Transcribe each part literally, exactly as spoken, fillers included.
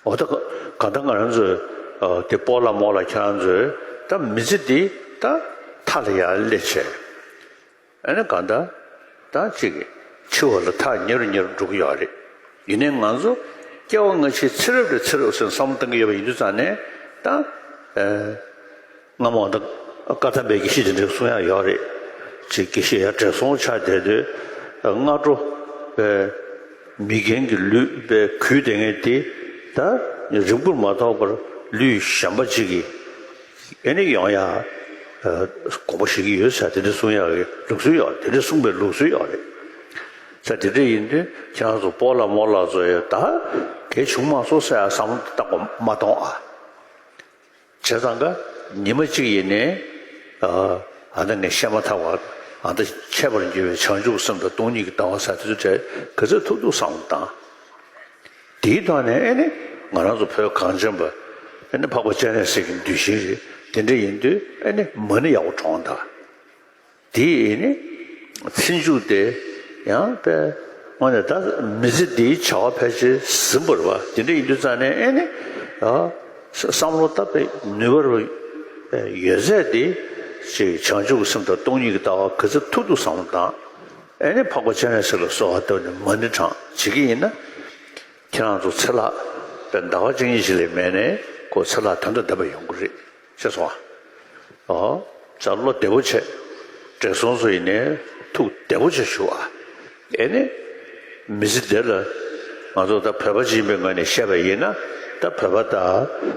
འོ་ད་ག་ད་ང་རང་ཚོས་དེ་སྤོ་ལགས་རྨོ་ལགས་ཁྱེད་རང་ཚོས་ད་མི་ཚེ་འདི་ད་མཐའ་ལ་ཡར་སླེབས་བྱས། ཨ་ནི་གང་ལྟར་ད་ཅིག་འཆི་བ་ལ་ཐག་ཉེ་རུ་ཉེ་རུ་འགྲོ་གི་ཡོད་རེད། ཡིན་ནའི་ང་ཚོ་སྐྱེ་བ་སྔ་ཕྱི་ཚེ་རབས་ལས་ཚེ་རབས་ཟེར་བསམ་བློ་གཏང་གི་ཡོད་པ་ཡིན་དུས་ཙང་ནས་ད་ཨ་སྔ་མོ་ད་བཀའ་གདམས་པའི་དགེ་བཤེས་དེ་འདྲ་གསུང་ཡག་ཡོད་རེད། ཅིག་དགེ་བཤེས་ཡར་བགྲེས་སོང་ཆགས་བསྡད་དུས་སྔ་དྲོ་པའི་མི་རྒན་གྱི་ལུས་པའི་གུས་བསྡད་མཁན་དེ་ད་རིང་པོར་མ་ཐོགས་པར་ལུས་གཞན་པ་ཅིག་གིས། ཨེ་ནི་ཡོང་ཡ། ཨ་དགོངས་པ་བཞེས་ཀྱི་ཡོད་ཟེར་དེ་འདྲ་གསུང་ཡག་གི་ལུགས་སྲོལ་ཡོད། དེ་འདྲ་གསུངས་པའི་ལུགས་སྲོལ་ཡོད་རེད། ཟེར་དེ་འདྲ་ཡིན་དུས་ཁྱེད་རང་ཚོ་སྤོ་ལགས་རྨོ་ལགས་ཚོ་ཡོད་ད་གལ་བྱུང་མ་སོང་ཟེར་ཡ་བསམ་བློ་བཏང་དགོས་མ་གཏོང་ཨ། བྱས་ཙང་ཀ་ཉི་མ་གཅིག་ཡིན་ནའི་ཨ་ཨ་ད་ངས་བཤད་མ་ཐག་པ་ཨ་ད་འཆད་པར་འགྱུར་བའི་བྱང་ཆུབ་སེམས་དང་སྟོང་ཉིད་ཀྱི་ལྟ་བ་ཟེར་དེ་ཚོ་གྲས་ག་ཚོད་ཐུབ་ཐུབ་བསམ་བློ་བཏང་། དེའི་ཐོག་ནས་ཨེ་ནི་ང་རང་ཚོ་བོད་གངས་ཅན་པ་ཨེ་ནི་འཕགས་པ་སྤྱན་རས་གཟིགས་ཀྱི་གདུལ་ཞིང་རེད། དེ་འདྲ་ཡིན་དུས་ཨེ་ནི་མ་ཎི་ཡག་པོ་བགྲངས་དང་། དེ་ཨེ་ནི་ཚེ་མཇུག་དེ་ཡང་པས་དངོས་གནས་ད་མི་ཚེ་འདིའི་བྱ་བ་ཕལ་ཆེར་ཟིན་པ་རེད་པ། དེ་འདྲ་ཡིན་དུས་ཙང་ནས་ཨེ་ནི་ཨ་བསམ་བློ་བཏང་པའི་ནུས་པ་རེ་ཡོད་ཚད་དེ་ཅིག་བྱང་ཆུབ་ཀྱི་སེམས་དང་སྟོང་ཉིད་ཀྱི་ལྟ་བ་ག་ཚོད་ཐུབ་ཐུབ་བསམ་བློ་བཏང་། ཨེ་ནི་འཕགས་པ་སྤྱན་རས་གཟིགས་ལ་གསོལ་བ་བཏབ་ནས་མ་ཎི་བགྲངས་བྱེད་ཀྱི་ཡིན་ན། ཁྱེད་རང་ཚོ་ཚེ་ལྷག་པའི་ཟླ་བ་གཅིག་གཉིས་ཤིག་ལས་མེད་ནས་ཁོ་ཚེ་ལྷག་དོན་དང་ལྡན་པ་ཡོང་གི་རེད་ཤེས་སོང་ཨ། ཨོ། ཙ་བློ་བདེ་པོ་བྱས། བགྲེས་སོང་ཚོ་ཡིན་ནའི་ཐུགས་བདེ་པོ་བྱས་བཞུགས་ཨ། ཨེ་ནི། མི་ཚེ་འདི་ལ་ང་ཚོ་ད་བོད་པ་ཅིག་ཡིན་པའི་ངོས་ནས་བཤད་པ་ཡིན་ན་ད་བོད་པ་ད་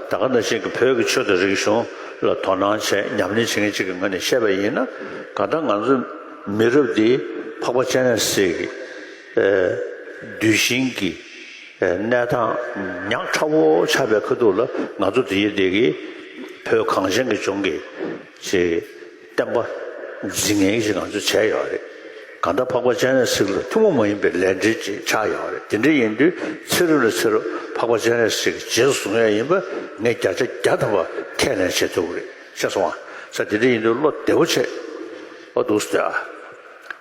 ད་ག་ནང་བཞིན་གྱི་བོད་ཀྱི་ཆོས་དང་རིག་གཞུང་ལ་དོ་སྣང་བྱས་ཉམས་ལེན་བྱེད་མཁན་ཅིག་གི་ངོས་ནས་བཤད་པ་ཡིན་ན་གང་ལྟར་ང་ཚོ་མི་རབས་འདི་འཕགས་པ་སྤྱན་རས་གཟིགས་ཀྱི་གདུལ་ཞིང་གི་གནས་སྟངས་ཉག་ཕྲ་བོ་ཆགས་པའི་ཁ་ཐུག་ལ་ང་ཚོ་འདི་ཡི་འདི་གི་བོད་གངས་ཅན་གྱི་ལྗོངས་ཀྱི་ཅིག་བསྟན་པ་འཛིན་མཁན་ཞིག་ང་ཚོས་བྱས་ཡོད་རེད། གང་ལྟར་འཕགས་པ་སྤྱན་རས་གཟིགས་ལ་ཐུན་མོང་མ་ཡིན་པའི་ལས་འབྲེལ་ཅིག་ཆགས་ཡོད་རེད། དེ་འདྲ་ཡིན་དུས་ཚེ་རབས་ནས་ཚེ་རབས་འཕགས་པ་སྤྱན་རས་གཟིགས་ཀྱི་རྗེས་སུ་བཟུང་ཡ་ཡིན་པ་ངས་བརྒྱ་ཆ་བརྒྱ་ཐམ་པ་ཁས་ལེན་བྱེད་ཐུབ་ཀྱི་རེད་ཤེས་སོང་ཨ། ས་དེ་འདྲ་ཡིན་དུས་བློ་བདེ་པོ་བྱེད། ཨོ་འདུག་སེ་ཨ།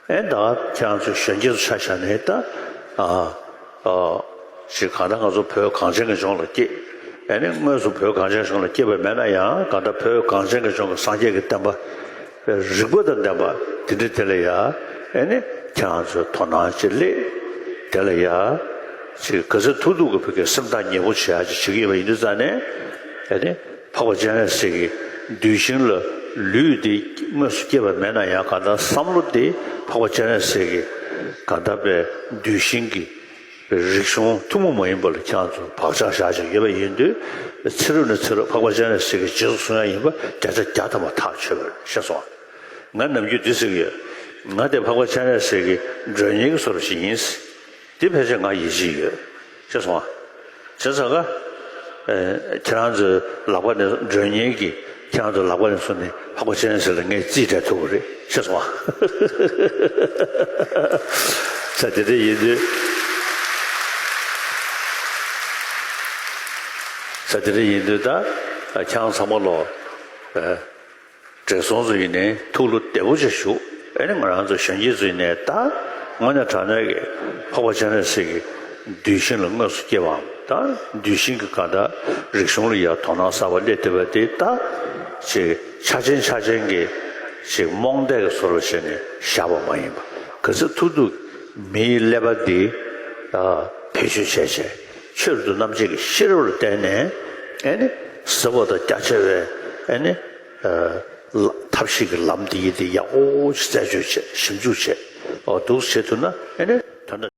ཨེ་ད་ཁྱེད་རང་ཚོ་གཞོན་སྐྱེས་ཚོ་ཆ་བཞག་ནས་ད་ཨ། ཨོ། ཞིག་གང་ལྟར་ང་ཚོ་བོད་གངས་ཅན་གྱི་ལྗོངས་ལ་སྐྱེས། ཨེ་ནི་དངོས་སུ་བོད་གངས་ཅན་གྱི་ལྗོངས་ལ་སྐྱེས་པ་མེད་ན་ཡང་གང་ལྟར་བོད་གངས་ཅན་གྱི་ལྗོངས་ཀྱི་སངས་རྒྱས་ཀྱི་བསྟན་པ། རིག་པ་དང་ལྡན་པ་དེ་འདྲ་དེ་ལ་ཡ། ཨེ་ནི་ཁྱེད་རང་ཚོས་དོ་སྣང་ཅིག་སླེབས། དེ་ལ་ཡ། ཅིག་ག་ཚོད་ཐུབ་ཐུབ་ཀྱི་བོད་ཀྱི་སེམས་ཐག་ཉེ་པོ་བྱེད་ཡ་ཅིག་བྱེད་ཀྱི་ཡོད་པ་ཡིན་དུས་ཙང་ནས། ཨེ་ནི་འཕགས་པ་སྤྱན་རས་གཟིགས་ཀྱི་གདུལ་ཞིང་ལ་ལུས་དེ་དངོས་སུ་སྐྱེས་པ་མེད་ན་ཡང་གང་ལྟར་བསམ་བློ་དེ་འཕགས་པ་སྤྱན་རས་གཟིགས་ཀྱི་གང་ལྟར་པའི་གདུལ་ཞིང་གི་རིག་གཞུང་ཐུན་མོང་མ་ཡིན་པ་ལ་ཁྱེད་རང་ཚོ་བག་ཆགས་བཞག་བཞག་ཡོད་པ་ཡིན་དུས་ཚེ་རབས་ནས་ཚེ་རབས་འཕགས་པ་སྤྱན་རས་གཟིགས་ཀྱི་རྗེས་སུ་བཟུང་ཡ་ཡིན་པ་བརྒྱ་ཆ་བརྒྱ་ཐམ་པ་ཐག་ཆོད་པ་རེད་ཤེས་སོང་ཨ། ང་ནམ་རྒྱུན་འདི་ཟེར་གྱི་ཡོད། ང་དེ་འཕགས་པ་སྤྱན་རས་གཟིགས་ཀྱི་མགྲོན་གཉེར་གྱི་བཟོ་འདྲ་ཞིག་ཡིན། འདི་ཕལ་ཆེར་ང་ཡིད་ཆེས་ཡོད། ཤེས་སོང་ཨ། བྱས་ཙང་ཀ་ཁྱེད་རང་ཚོའི་ལག་པ་ནས་མགྲོན་གཉེར་གྱི་ཁྱེད་རང་ཚོའི་ལག་པ་ནས་བཟུང་ནས་འཕགས་པ་སྤྱན་རས་གཟིགས་ལ་ངས་རྩིས་སྤྲད་ཐུབ་པ་རེད་ཤེས་སོང་ཨ། ས་དེ་འདྲ་ཡིན་དུས། ས་དེ་འདྲ་ཡིན་དུས་ད་ཁྱེད་རང་ཚང་མ་ལོ། བགྲེས་སོང་ཚོ་ཡིན་ནའི་ཐུགས་བློ་བདེ་པོ་ཅིག་བཞུགས། ཨེ་ནི་ང་རང་ཚོ་གཞོན་སྐྱེས་ཚོ་ཡིན་ནའི་ད་དངོས་གནས་དྲང་གནས་ཀྱི་འཕགས་པ་སྤྱན་རས་གཟིགས་ཀྱི་གདུལ་ཞིང་ལ་དངོས་སུ་སྐྱེ་བའམ་ད་གདུལ་ཞིང་གི་གང་ལྟར་རིག་གཞུང་ལ་ཡར་དོ་སྣང་གསར་པ་སླེབས་བསྡད་པ་དེ་ད་ཅིག་ཆ་ཆེན་ཆ་ཆེན་གྱི་ཅིག་རྨོངས་དད་ཀྱི་བཟོ་འདྲ་བྱས་ནས་བཞག་པ་མ་ཡིན་པ་ག་ཚོད་ཐུབ་ཐུབ་མིའི་ཀླད་པ་འདི་བེད་སྤྱོད་བྱས་བྱས་ཆོས་རབ་ཏུ་རྣམ་འབྱེད་ཀྱི་ཤེས་རབ་ལ་བརྟེན་ནས་ཨེ་ནི་ཟབ་པ་དང་རྒྱ་ཆེ་བའི་ཨེ་ནི། ཐབས་ཤེས་ཀྱི་ལམ་འདི་ཡིན་ཏེ་ཡག་པོ་ཞིག་རྩད་གཅོད་བྱེད་ཞིབ་འཇུག་བྱེད། འོ་འདུག་བྱེད་ཐུབ་ན་ཨེ་ནི་ད་ལྟ།